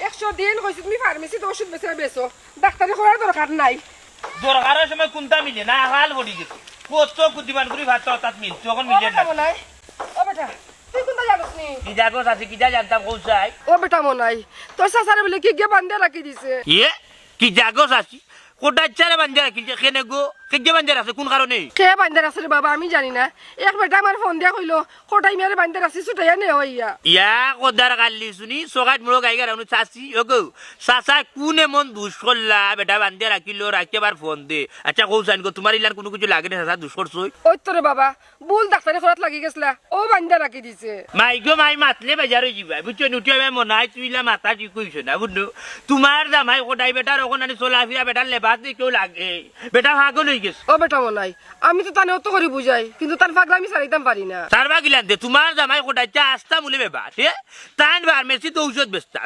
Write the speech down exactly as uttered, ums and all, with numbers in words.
একশো দিন কইছি তুমি ফার্মেসিত ঔষধ বেচা বেচো, ডাক্তারি করার দরকার নাই। দরকারর সময় কুনটা মিলে না, হাল পড়ি গেছে। কত কুদ্দিমান করি ভাত অতাত মিল, তখন ও মিলে বেটা না। মনাই, ও বেটা, তুই কুনটা জানোস নি? কিতা গো চাচি, কিতা জানতাম কও চাই? ও বেটা মনাই, তোর চাচারে বলে কিগিয়ে বান্ধিয়া রাখি দিছে। ইয়ে, কিতা গো চাচি? কটাইচ্ছারে বান্ধিয়া রাখিল যে, কেনে গো? কিগিয়ে বান্ধিয়া রাখছে, কুন কারণে? কে বান্ধিয়া রাখছে রে বাবা, আমি জানি না। এক বেটা আমার ফোন দিয়া কইলো, কটাই মিয়ারে বান্ধিয়া রাখছি, ছুটাইয়া নেও ইয়া। ইয়া কদার কাল্লি শুনি, সগাইত মুড়ো গাই গারাউনু চাচি, ও গো, চাচায় কুন এমন দুষ করলা, বেটা বান্ধিয়া রাখিল, রাখি আবার ফোন দে। আচ্ছা, কও চাইন গো, তুমার ইলান কুনু কিছু লাগে না, চাচা দুষ করছই? ওই তো রে বাবা, ভুল ডাক্তারি করাত লাগি গেছলা, ও বান্ধিয়া রাখি দিছে। মাই গো মাই, মাতলে বেজার অই যিবায়, বুঝছো? নুটিয়া ভাই মনাই, তুই ইলা মাথা ঠিক অইছে না, বুঝছো? তুমার জামাই কটাই বেটার অখন আনি চলাফিরা, বেটার লেবাস দেখিও লাগে, বেটা পাগল অই গেছে। ও বেটা মনাই, আমি তো তানে অত করি বুঝাই, কিন্তু তান পাগলামি ছাড়াইতাম পারি না। তার বাগিলান দে, তুমার জামাই কটাইচ্ছা আস্তা মুলে বেবাটে, তান ফার্মেসিত ঔষধ বেচতা,